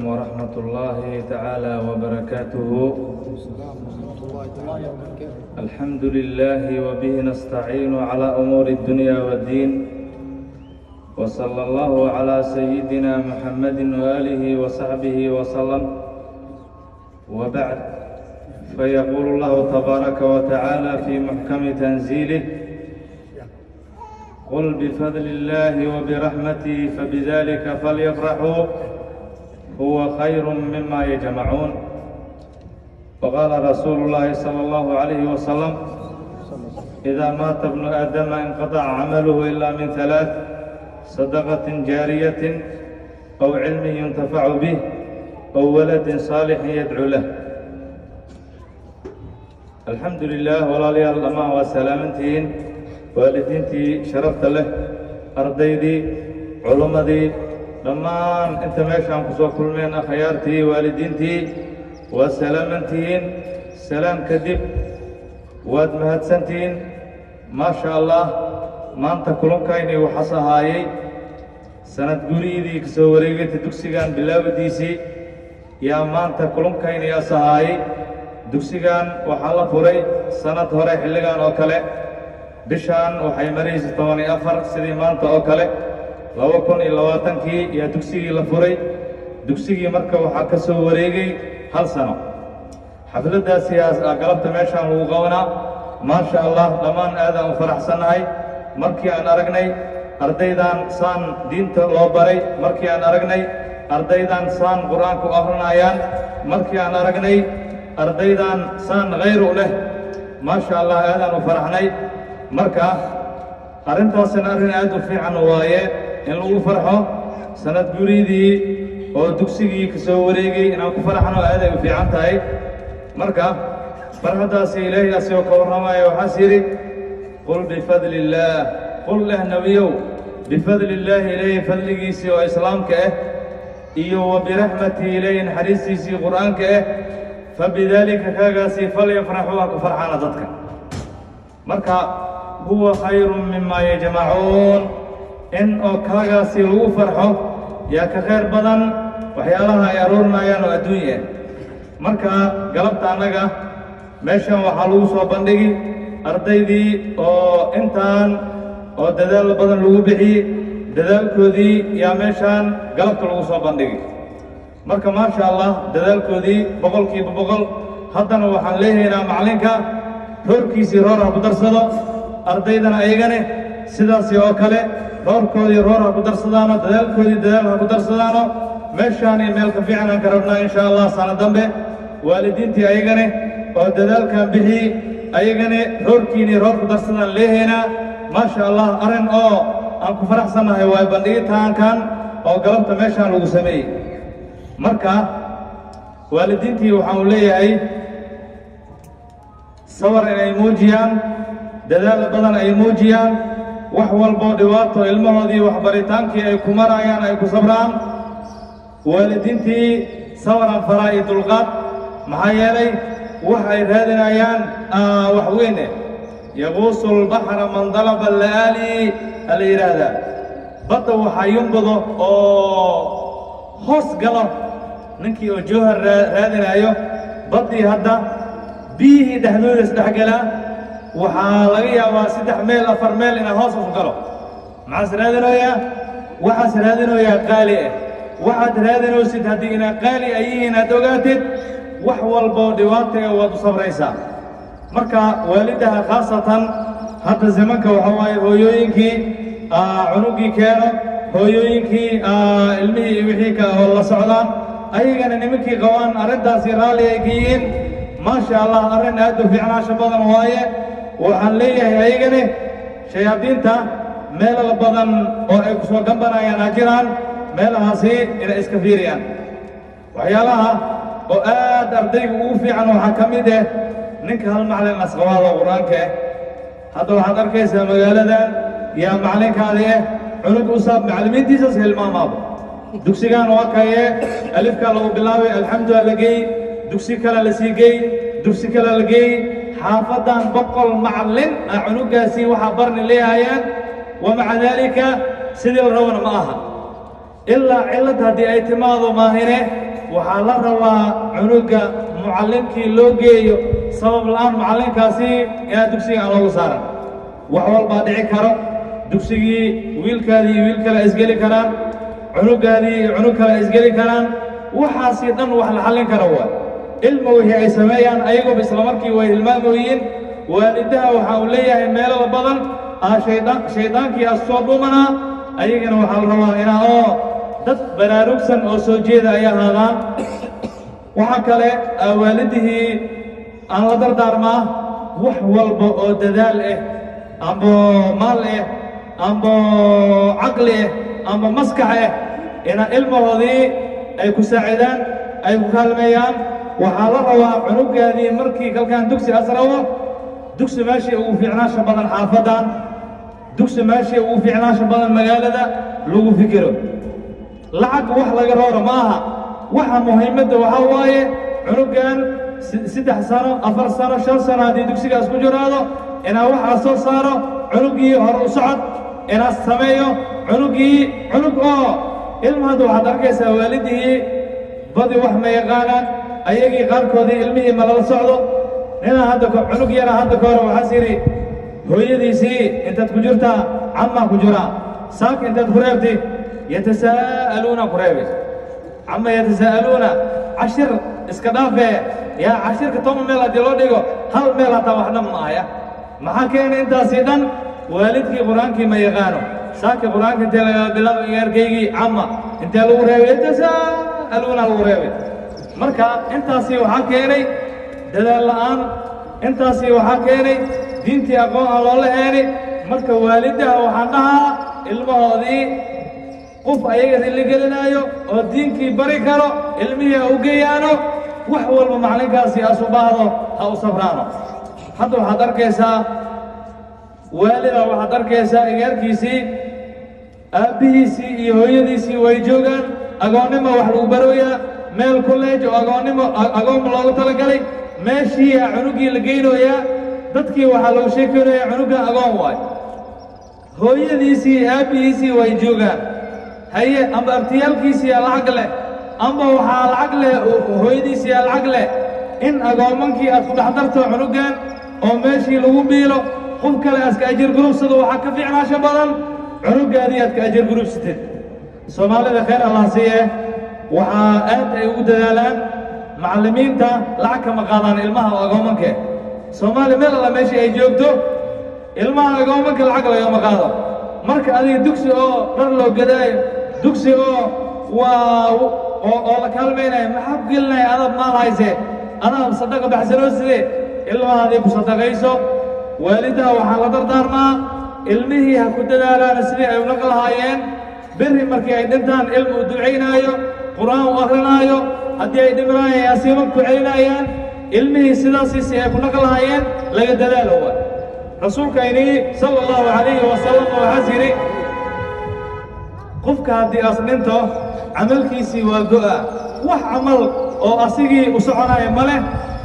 ورحمة الله تعالى وبركاته. السلام ورحمة الله وبركاته. الحمد لله وبه نستعين على أمور الدنيا والدين، وصلى الله على سيدنا محمد وآله وصحبه وسلم. وبعد، فيقول الله تبارك وتعالى في محكم تنزيله: قل بفضل الله وبرحمته فبذلك فليفرحوا هو خير مما يجمعون. وقال رسول الله صلى الله عليه وسلم: إذا مات ابن آدم انقطع عمله إلا من ثلاث: صدقة جارية، أو علم ينتفع به، أو ولد صالح يدعو له. الحمد لله. Walaalayaal, dhammaan waa salaamantihiin, waalidiintii sharafta leh, ardaydii, culummadii, dhammaan inta meeshaan ku soo kulmeen, akhyaartii, waalidiintii, waa salaamantihiin. Salaam kadib, waad mahadsantihiin. Maasha Allah, maanta kulankayni waxaas ahaayey sanad guryidii ka soo wareegatay dugsigan bilaawadiisii. Yaa maanta kulankayni as ahaayey. Dugsigan waxaa la furay sanad hore xilligan oo kale, bishaan waxay maraysay 14, sidii maanta oo kale, 2020-kii yaa dugsigii la furay. Dugsigii marka waxaa ka soo wareegay hal sano. Xafladdaasi galabta meeshaan lagu qabanaa. Maasha Allah, dhammaan aadaan u faraxsannahay markii aan aragnay ardaydan saan diinta loo baray, markii aan aragnay ardaydan saan Qur-aanka u akrinayaan, markii aan aragnay ardaydan saan khayr u leh. Maasha Allah, aadaan u faraxnay. Marka arrintaasina arrin aad u fiican waaye in lagu farxo sanad guridii oo dugsigii ka soo wareegay. Inaan ku faraxno aad ay u fiican tahay. Marka farxaddaasi Ilaahay asigoo ka warramaya waxaas yidhi: قل بفضل الله, qul leh nebiyow, بفضل الله, Ilaahay fadligiisii oo islaamka ah, iyo وبرحمته, Ilaahay naxariistiisii Qur'aanka ah, فبذلك, kaagaasi, فليفرحوا, ha ku farxaana dadka. Marka هو خير مما يجمعون, in oo kaagaasi lagu farxo yaa ka khayr badan waxyaalaha ay aruurinayaan oo adduunya. Marka galabta annaga meeshan waxaa lagu soo bandhigi ardaydii oo intaan oo dadaal badan lagu bixiyey, dadaalkoodii yaa meeshaan galabta lagu soo bandhigi. Marka maasha Allah, dadaalkoodii 100%. Haddana waxaan leeyahaynaa macallinka roorkiisii roor ha ku darsado, ardaydana ayagane sidaasi oo kale roorkoodii roor ha ku darsadaano, dadaalkoodii dadaal ha ku darsadaano. Meeshaan iyo meel ka fiican aan ka rabnaa, insha Allah, sano dambe. Waalidiintii ayagane oo dadaalkan bixiyey, ayagane roorkiinii roor ku darsadaan leehaynaa. Maasha Allah, arrin oo aan ku faraxsannahay waay bandhigitaankan oo galabta meeshaan lagu sameeyey. Marka waalidiintii waxaanu leeyahay sawar inay muujiyaan, dadaal badan ay muujiyaan, wax walboo dhibaato ilmahoodii waxbaritaankii ay ku marayaan ay ku sabraan. Waalidiintii sawaran faraa iyo dulqaad, maxaa yeelay wax ay raadinayaan wax weyne. يغوص البحر من طلب اللآلئ ala yidhaahdaa. Badda waxaa yumbado oo hoos galo ninkii oo jawhar raadinayo. Baddii hadda biyihii dhexdooda isdhexgalaa, waxaa laga yaabaa 3 meel, 4 meel inaa hoos usu galo. Maxaas raadinayaa? Waxaas raadinayaa qaali ah. Waxaad raadinaysid haddii inaa qaali ay yihiin aad ogaatid, wax walboo dhibaata ee waad u sabraysaa. Marka waalidaha khaasatan hadda zamanka waxaa waaye hooyooyinkii cunugii keeno, hooyooyinkii ilmihii iyo wixii ka oo la socdaan, ayagana nimankii qabaan arrintaasi raalli ay ka yihiin. Maasha Allah, arrin aad u fiicnaasho badan waaye. Waxaan leeyahay ayagane shayaadiinta meelal badan oo ay ku soo gambanayaan aa jiraan, meelahaasi inay iska fiiriyaan. Waxyaalaha oo aad ardayga ugu fiican waxaa ka mid ah ninka hal macallin asqabaada Qur-aanka ah. Hadda waxaad arkaysaa magaaladan yaa macallinkaadi ah cunug usaab macallimiintiisas hilmaamaaba. Dugsigan waa kaye, alifkaa lagu bilaabay, alxamdulilah la geey, dugsi kale la sii geey, dugsi kale la geey. Xaafaddan 100 macallin a cunugaasi waxaa barni leehayaan, ومع ذلك sidii la rabana ma aha. Ilaa cillad haddii ay timaado maahine, waxaa la rabaa cunuga mucallimkii loo geeyo sabab la'aan mucallimkaasi inaad dugsiga aan loogu saaran. Wax walbaa dhici karo. Dugsigii wiilkaadii iyo wiil kale isgeli karaan, cunugaadii iyo cunug kale isgeli karaan. Waxaasii dhan wax la xallin karo waay. Ilma wixii ay sameeyaan ayagooba isla markii way hilmaamoyiin. Waalidaha waxa uu leeyahay meelada badan aa shaydaan shaydaankii as soo dhumanaa. Ayagana waxaa la rabaa inaa oo dad baraarugsan oo soo jeeda ay ahaadaan. Waxaa kale waalidihii aan la dardaarmaa, wax walba oo dadaal ah, amba maal ah, amba caqli ah, amba maskax ah, ina ilmahoodii ay ku saacidaan, ay ku kaalmeeyaan. Waxaa la rabaa cunugaadii markii kalkaan dugsi as rabo, dugsi meeshii ugu fiicnaasha badan xaafaddan, dugsi meeshii ugu fiicnaasha badan magaalada lagu fikiro. Lacag wax laga rooro ma aha. Waxa muhiimadda waxaa waaye cunugan 3 sano, 4 sano, 5 sano haddii dugsigaas ku jiraado, inaa waxaa soo saaro cunugii hore u socod inaa sameeyo cunugii cunug oo ilma. Hadda waxaad arkaysaa waalidihii badi wax ma yaqaanaan, ayagii qaarkoodii ilmihii ma lala socdo. Ninaa hadda cunug yara hadda ka hore waxaas yidhi hooyadiisii, "Intaad ku jirtaa?" "Cammaa ku jiraa." "Saaka intaad ku reebtay?" "Yatasaa'aluuna ku reebay cama yatasaa'aluuna." Cashir iska dhaafee yaa, cashirka 10 meel haddii loo dhigo, hal meel hataa waxna ma ahaya. Maxaa keenay intaasii dhan? Waalidkii Qur-aankii ma yaqaano. "Saaka Qur-aanka intee lagaa bilaabo, igaarkaygii?" "Cama." "Intee lagu reebay?" "Yatasaa'aluuna lagu reebay." Marka intaasi waxaa keenay dadaal la'aan, intaasi waxaa keenay diintii aqoon aan loola heenay. Marka waalidaha waxaan dhahaa, ilmahoodii qof ayaga riligelinaayo oo diinkii bari karo ilmihii ha u geeyaano. Wax walba macallinkaasi asu baahdo ha u safraano. Hadda waxaad arkaysaa waalida, waxaad arkaysaa igaarkiisii, aabbihiisii iyo hooyadiisii way joogaan, agoonnimo wax lagu barooyaa meel college oo agoonnimo agoon loogu talagalay. Meeshiiyaa cunugii la geynayaa. Dadkii waxaa lagu sheekeynayaa cunuga agoon waay. Hooyadiisii iyo aabbihiisii way joogaan. Haye, amba abtiyaalkiisiyaa lacag leh, amba waxaa lacag leh hooyadiisiyaa lacag leh, in agoomankii aad ku dhex darto cunugan oo meeshii lagu biilo, qof kale aad ka ajir gurubsado, waxaa ka fiicnaasho badan cunugaadii aad ka ajir gurubsatid. Soomaalida khayr Allah siiye, waxaa aad ay ugu dadaalaan macallimiinta, lacag kama qaadaan ilmaha oo agoomanke. Soomaaliya meel alla meeshii ay joogto, ilmaha agoomanka lacag lagama qaado. Marka adiga dugsi oo dhar loo gadaayo, dugsi oo waa oo la kaalmaynayo, maxaa ku gelinaya? Adaad maal hayse, adaad sadaqa baxsanoo sidee ilmahaadii ku sadaqayso. Waalidaha waxaa la dardaarmaa ilmihii ha ku dadaalaana sidii ay u naq lahaayeen berri markii ay dhintaan ilmi u ducaynaayo, Qur'aan u akrinaayo, haddii ay dhimanayaan yaasiiman ku celinayaan. Ilmihii sidaasii si ay ku naq lahaayeen laga dadaalo wa. Rasuulkayni sala allahu calayhi wasalam waxaas yidhi, qofka haddii as dhinto camalkiisii waa go'a, wax camal oo asigii u soconaya ma leh,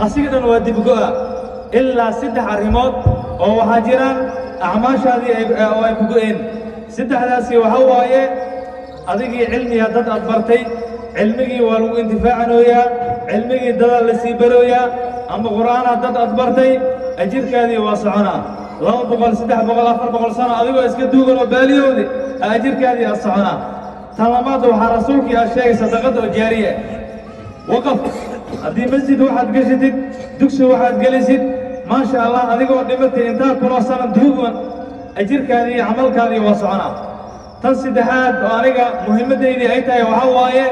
asiga dhan waa dib go'a, ilaa saddex arrimood oo waxaa jiraan acmaashaadii oo ay ku go'een. Saddexdaasi waxaa waaye, adigii cilmiga dad aad bartay, cilmigii waa lagu intifaacanooyaa, cilmigii dadaa la sii barooyaa, ama Qur'aanaad dad aad bartay, ajirkaadii waa soconaa 200, 300, 400 sano adigoo iska duugan oo baaliyoodi ajirkaadii aad soconaa. Tan labaad waxaa rasuulkii aad sheegay sadaqada oo jaariya, waqaf. Haddii masjid waxaad geshatid, dugsi waxaad gelisid, maasha Allah, adigoo dhimatay intaa kunoo sano duugan, ajirkaadii iyo camalkaadii waa soconaa. Tan saddexaad oo aniga muhiimaddaydii ay tahay waxaa waaye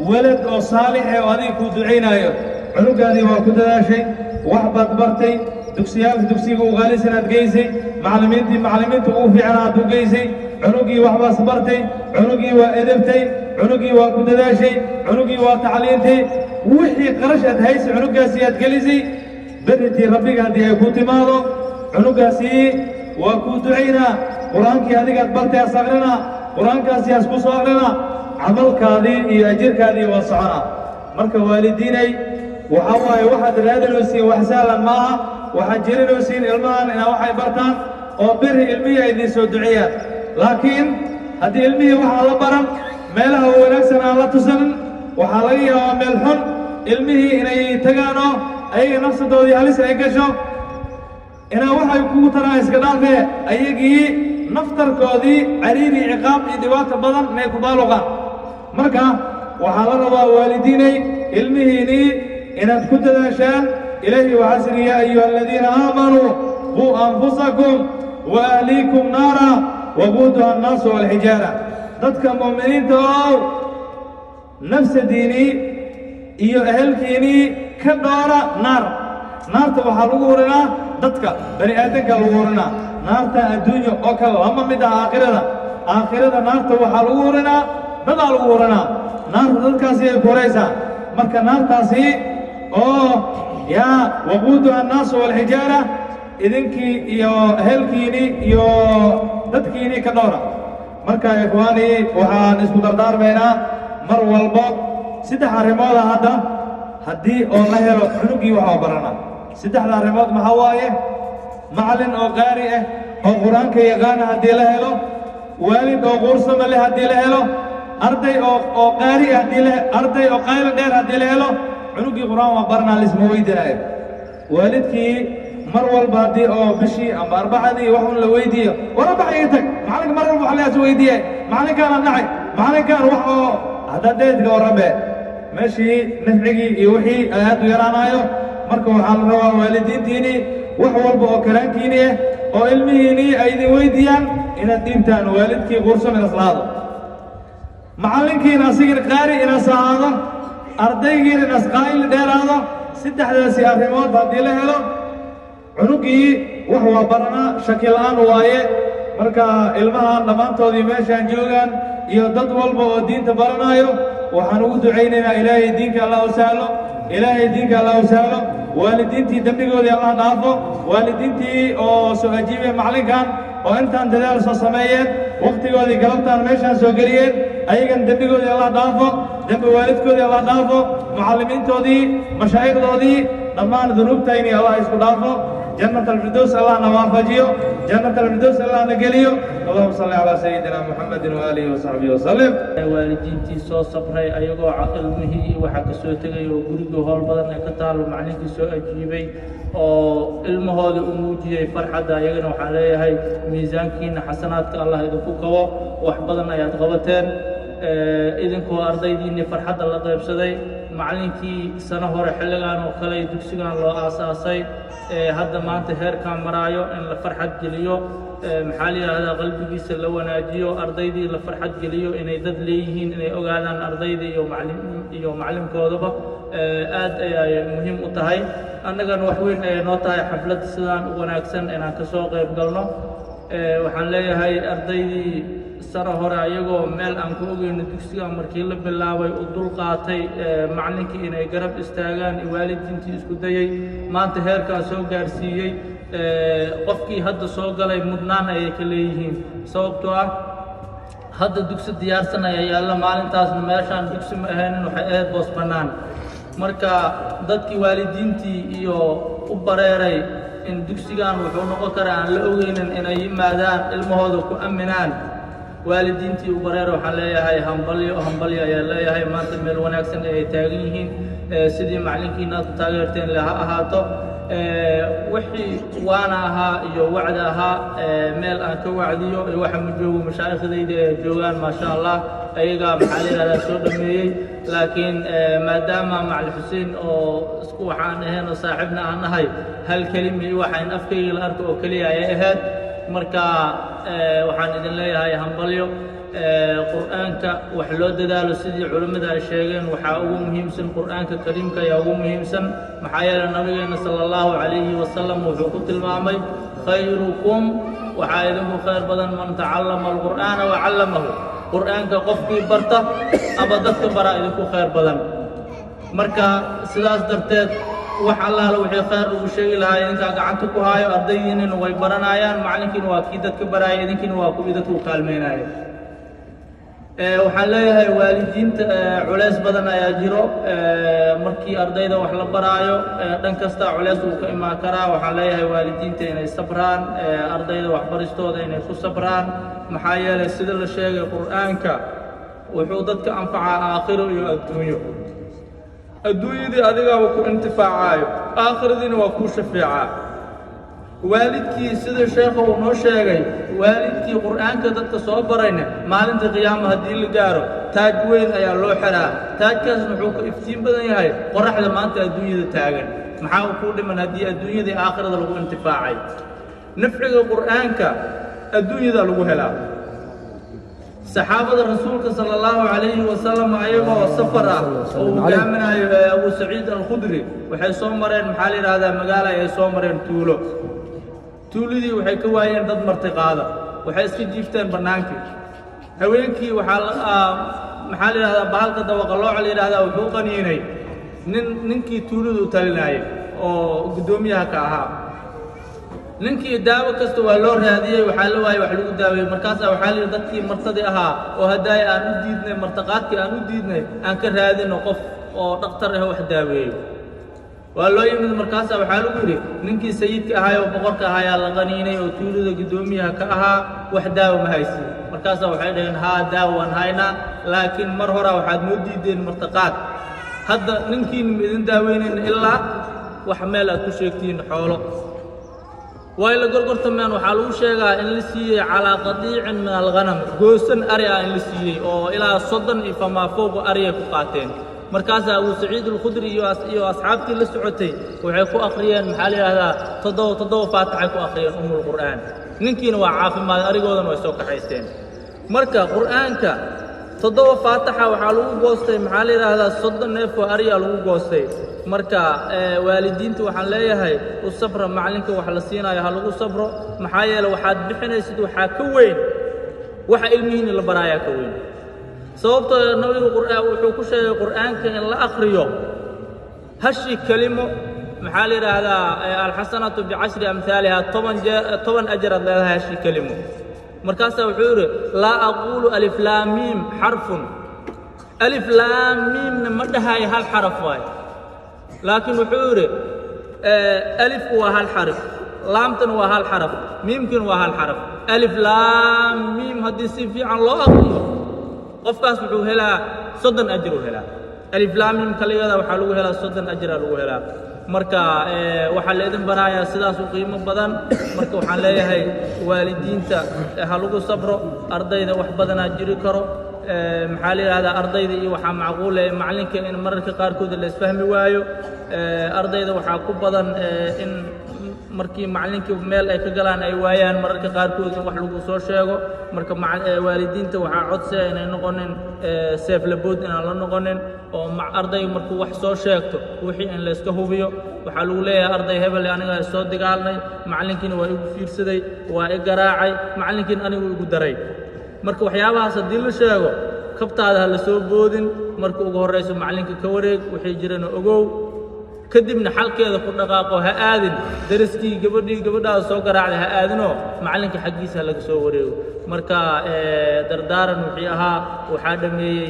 walad oo saalix eh oo adiga kuu ducaynaayo. Cunugaadii waa ku dadaashay, wax baad bartay, dugsiyaalka dugsiga u qaalisanaad geysay, macallimiintii macallimiinta ugu fiicanaad u geysay, cunugii waxbaas bartay, cunugii waa edebtay, cunugii waa ku dadaashay, cunugii waa tacliintay, wixii qarash aad haysay cunugaasi aad gelisay. Berritii rabbiga haddii ay ku timaado, cunugaasi waa kuu ducaynaa. Qur-aankii adigaad bartay as akrinaa, Qur-aankaasi as ku soo akrinaa, camalkaadii iyo ajirkaadii waa soconaa. Marka waalidiinay, waxaa waaye waxaad raadinaysiin wax sahlan maaha. Waxaad jirinaysiin ilmahan inaa waxay bartaan oo beri ilmihii ay idiin soo duceeyaan. Laakiin haddii ilmihii waxaa la baran Meelaha wanaagsan aan la tusanin, waxaa laga yaabaa meel xun ilmihii inay tagaanoo ayaga nafsadoodii halis ay gasho. Inaa waxay kugu taraan iska dhaafee, ayagii naftarkoodii cariiri, ciqaab iyo dhibaato badan inay ku baaluqaan. Marka waxaa la rabaa, waalidiinay, ilmihiinii inaad ku dadaashaan. Ilaahi waxaa siri: "يا أيها الذين آمنوا قوا أنفسكم وأهليكم نارا وقودها الناس والحجارة." Dadka mu'miniinta ow, nafsadiinii iyo ehelkiinii ka dhoora naar. Naarta waxaa lagu hurinaa dadka bani aadanka lagu hurinaa. Naarta adduunya oo kale lama mid ah aakhirada. Aakhirada naarta waxaa lagu hurinaa dadaa lagu hurinaa. Naarta dadkaasi ay ku horaysaa. Marka naartaasi oo yaa وقودها الناس والحجارة, idinkii iyo ehelkiinii iyo dadkiinii ka dhowra. Marka ikhwaanii, waxaan isku dardaarmaynaa mar walbo saddex arrimooda. Hadda haddii oo la helo, cunugii waxaa barana. Saddexda arrimood maxaa waaye? Macallin oo qaari ah oo Qur-aanka yaqaana haddii la helo, waalid oo quursama leh haddii la helo, arday oo qaari ah haddii la, arday oo qaylo dheer haddii la helo, cunugii Qur-aan waa baranaa, lisma weydiinaayo. Waalidkii mar walba haddii oo bishii ama arbacadii wax un la weydiiyo, wara bax, iga tag, macallinka mar walba wax laas weydiiye, macallinkaana nacay, macallinkaan wax oo haddaad dheedka warrabe, meeshii nafcigii iyo wixii aad u yaraanaayo. Marka waxaa la rabaa waalidiintiinii wax walba oo karaankiini ah oo ilmihiinii ay idin weydiiyaan inaad dhiibtaan. Waalidkii quursam inas lahaado, macallinkiina asigina qaari inas ahaado, ardaygiina inas qaayli dheeraado. Saddexdaasi arrimood haddii la helo, cunugii wax waa baranaa, shaki la'aan waaye. Marka ilmahan dhammaantoodii meeshaan joogaan iyo dad walba oo diinta baranaayo, waxaan ugu ducaynaynaa Ilaahay diinka Allah u sahlo, Ilaahay diinka Allah u sahlo. Waalidiintii dembigoodii Allah dhaafo, waalidiintii oo soo ajiibay macallinkan oo intaan dadaal soo sameeyeen, wakhtigoodii galabtaan meeshaan soo geliyeen, ayagan dembigoodii Allah dhaafo, dembi waalidkoodii Allah dhaafo, mucallimiintoodii, mashaa'ikhdoodii, dhammaan dunuubtayni Allah isku dhaafo. جنة الفردوس الله نوافجيو، جنة الفردوس الله نقليو. اللهم صل على سيدنا محمد وآله وصحبه وسلم. Waalidiintii soo sabray ayagoo ilmihii waxaa ka soo tegay oo gurigii howl badan ay ka taalo, macallinkii soo ajiibay oo ilmahooda u muujiyey farxadda, ayagana waxaan leeyahay miisaankiina xasanaadka Allah idinku kabo. Wax badan ayaad qabateen idinkoo ardaydiinnii farxadda la qaybsaday. Macallinkii sano hore xilligan oo kale dugsigan loo aasaasay, hadda maanta heerkaan maraayo, in la farxad geliyo, maxaa la yidhaahdaa, qalbigiisa la wanaajiyo, ardaydii la farxad geliyo, inay dad leeyihiin inay ogaadaan ardayda iyo macalin iyo macallinkoodaba, aad ayay muhiim u tahay. Annagana wax weyn ayay noo tahay xaflad sidaan u wanaagsan inaan ka soo qayb galno. Waxaan leeyahay ardaydii sano hore ayagoo meel aan ku ogeyno dugsiga markii la bilaabay u dul qaatay macallinkii inay garab istaagaan iyo waalidiintii isku dayey maanta heerkaa soo gaarsiiyey, qofkii hadda soo galay mudnaan ayay ka leeyihiin, sababtoo ah hadda dugsi diyaarsan ayaa yaalla. Maalintaasna meeshaan dugsi ma ahaynin, waxay ahayd boos bannaan. Marka dadkii waalidiintii iyo u bareeray in dugsigan wuxuu noqon karaa aan la ogeynin inay yimaadaan, ilmahooda ku aminaan, waalidiintii u bareeray waxaan leeyahay hambalyo, hambalyo ayaan leeyahay. Maanta meel wanaagsan ay taagan yihiin. Sidii macallinkiina aad u taageerteen le ha ahaato. Wixii waana ahaa iyo wacdi ahaa, meel aan ka wacdiyo iyo waxa ma joogo. Mashaayikhdayda ay joogaan, maasha Allah, ayagaa maxaa la yidhahdaa soo dhameeyey. Laakiin maadaama macalin Xuseen oo isku waxaan ahayn oo saaxiibna aan nahay, hal kelima iyo waxa in afkayga la arko oo keliya ayay ahayd. Marka waxaan idin leeyahay hambalyo. Qur'aanka wax loo dadaalo, sidii culimmada ay sheegeen, waxaa ugu muhiimsan Qur'aanka Kariimka ayaa ugu muhiimsan. Maxaa yeelay Nabigeena sala allahu calayhi wasalam wuxuu ku tilmaamay: "خيركم", waxaa idinku khayr badan, "من تعلم القرآن وعلمه", Qur'aanka qofkii barta ama dadka baraa idinku khayr badan. Marka sidaas darteed, wax allaala wixii khayr ugu sheegi lahaa idinkaa gacanta ku haayo. Ardaydiinina way baranayaan, macallinkiina waa kii dadka baraaya, idinkiina waa kuwii dadka u kaalmeynaya. Waxaan leeyahay waalidiinta, culays badan ayaa jiro markii ardayda wax la baraayo. Dhan kasta culays wuu ka imaan karaa. Waxaan leeyahay waalidiinta inay sabraan, ardayda waxbaristooda inay ku sabraan. Maxaa yeelay sida la sheegay, Qur'aanka Wuxuu dadka anfacaa aakhiro iyo adduunyo. Adduunyadii adigaaba ku intifaacaayo, aakhiradiina waa kuu shafeecaa. Waalidkii, sida sheekha uu noo sheegay, waalidkii qur'aanka dadka soo barayna maalinta qiyaama haddii la gaaro taaj weyn ayaa loo xiraa. Taajkaasna wuxuu ka iftiin badan yahay qoraxda maanta adduunyada taagan. Maxaa uu kuu dhiman haddii adduunyadii aakhirada lagu intifaacay? Nafciga qur'aanka adduunyada lagu helaa. Saxaabada rasuulka sala allahu calayhi wasalam ayagoo safar ah oo hogaaminayo Abu Saciid Alkhudri waxay soo mareen, maxaa la yidhaahdaa, magaalo ayay soo mareen, tuulo. Tuuladii waxay ka waayeen dad martiqaada, waxay iska jiifteen bannaankii. Haweenkii waxaa maxaa la yidhahdaa, bahalka dabaqalooca la yidhahdaa wuxuu qaniinay nin, ninkii tuuladu u talinaayay oo guddoomiyaha ka ahaa. Ninkii daawo kasta waa loo raadiyey, waxaa la waayey wax lagu daaweeyey. Markaasaa waxaa la yidhi dadkii martadii ahaa oo haddaay aan u diidnay martaqaadkii aan u diidnay aan ka raadino qof oo dhakhtar ah wax daaweeyo. Waa loo yimid. Markaasaa waxaa lagu yidhi ninkii sayidka ahaay oo boqorka ahayaa la qaniinay oo tuulada guddoomiyaha ka ahaa, wax daawo ma haysin. Markaasaa waxay dhaheen, haa, daawo waan haynaa, laakiin mar horaa waxaad noo diideen martaqaad, hadda ninkiina ma idin daaweynayna ilaa wax meel aad ku sheegtihiin xoolo. Way la gorgortameen. Waxaa lagu sheegaa in la siiyey calaa qadiicin min alghanam, goosan ari ah in la siiyey oo ilaa 30 iyo famaa fowqa ariyay ku qaateen. Markaasaa Abu Saciid Alkhudri iyo asxaabtii la socotay waxay ku akhriyeen, maxaa la yidhahdaa, toddoba toddoba faatixay ku akhriyeen umul qur'aan. Ninkiina waa caafimaad, arigoodana way soo kaxaysteen. Marka qur'aanka toddoba faataxa waxaa lagu goostay, maxaa la yidhaahdaa, 30 neef oo ariyaa lagu goostay. Marka waalidiinta waxaan leeyahay, u sabra macallinka wax la siinayo, ha lagu sabro. Maxaa yeele waxaad bixinaysid waxaa ka weyn waxa ilmihiinna la baraayaa ka weyn. Sababtoo nabigu qur'aan wuxuu ku sheegay qur'aanka in la akhriyo hashi kelimo, maxaa la yidhaahdaa, alxasanatu bicashri amhaaliha, 10 jeer 10 ajar aad leedahay hashi kelimo. Markaasaa wuxuu yidhi, laa aquulu alif laam miim xarfun, alif laam miimna ma dhahayo hal xaraf waayo, laakiin wuxuu yidhi alifku waa hal xarif, laamtana waa hal xaraf, miimkuna waa hal xaraf. Alif laam miim haddii si fiican loo aqriyo qofkaas wuxuu helaa 30 ajar uu helaa. Alif laam miim kaligeeda waxaa lagu helaa 30 ajaraa lagu helaa. Marka waxaa la idin barayaa sidaas u qiimo badan. Marka waxaan leeyahay waalidiinta ha lagu sabro ardayda, wax badanaa jiri karo. Maxaa la yidhahdaa, ardayda iyo waxaa macquul eh macallinka in mararka qaarkood la isfahmi waayo. Ardayda waxaa ku badan in markii macallinkii meel ay ka galaan ay waayaan mararka qaarkood in wax lagu soo sheego. Marka waalidiinta waxaa codsiya inay noqonin seeflabood, inaan la noqonin oo ardaygu markuu wax soo sheegto wixii in layska hubiyo. Waxaa lagu leeyahay arday hebel aniga soo dagaalnay, macallinkiina waa igu fiirsaday, waa i garaacay, macallinkiina anigu igu daray. Marka waxyaabahaas haddii la sheego kabtaada ha la soo boodin. Marka ugu horrayso macallinka ka wareeg wixii jirana ogow, kadibna xalkeeda ku dhaqaaqo. Ha aadin dariskii gabadhii gabadhaada soo garaacday, ha aadinoo macallinka xaggiisa ha laga soo wareego. Marka dardaaran wixii ahaa waxaa dhammeeyey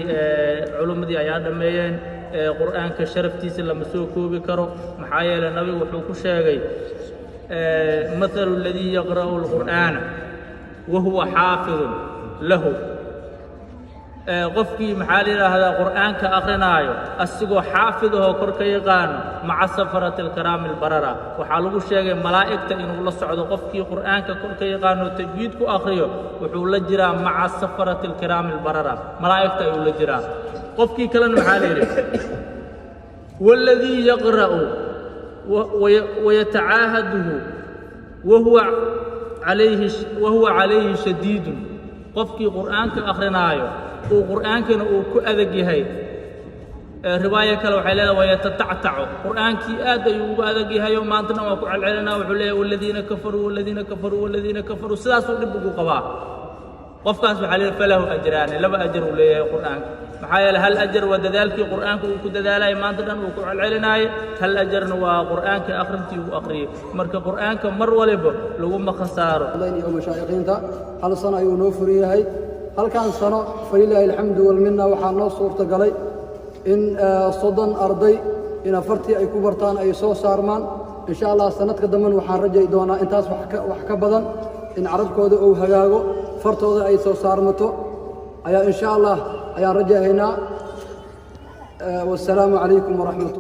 culummadii ayaa dhammeeyeen. Qur'aanka sharaftiisa lama soo koobi karo. Maxaa yeelay nabigu wuxuu ku sheegay, mathalu aladii yaqra'u alqur'aana wa huwa xaafidun lahu, qofkii, maxaa la yidhaahdaa, qur'aanka akhrinaayo asigoo xaafid ahoo kor ka yaqaano, maca safarati alkiraami albarara. Waxaa lagu sheegay malaa'igta inuu la socdo. Qofkii qur'aanka kor ka yaqaano tajwiid ku akhriyo wuxuu la jiraa maca safarati alkiraami albarara, malaa'igta ayuu la jiraa. Qofkii kalena maxaa la yidhi? Waaladii yaqra'u wayatacaahaduhu wahuwa calayhi shadiidun, qofkii qur'aanka akhrinaayo uu qur'aankana uu ku adag yahay. Riwaayo kale waxay leedahay wayatatactacu, qur'aankii aad ayuu ugu adag yahay oo maantana waa ku celcelinaa. Wuxuu leeyahay waladiina kafaruu, waladiina kafaruu, waladiina kafaruu, sidaasuu dhib ugu qabaa. Qofkaas waxaa leeyahay falahu ajraani, laba ajar uu leeyahay qur'aanka. Maxaa yeelay hal ajar waa dadaalkii qur'aanka uu ku dadaalayay, maanta dhan uu ku celcelinaayo, hal ajarna waa qur'aanka akhrintii uu akhriyey. Marka qur'aanka mar waliba laguma khasaaro. Iyo mashaa'iqiinta hal sano ayuu noo furan yahay. Halkan sano, falilaahi alxamdu walminna, waxaa noo suurta galay in 30 arday in afartii ay ku bartaan ay soo saarmaan. Insha Allah sanadka dambena waxaan rajay doonaa intaas wax ka badan in carabkooda uu hagaago, fartooda ay soo saarmato ayaa insha Allah. Ayaan rajahaynaa. Wasalaamu calaykum waraxmat.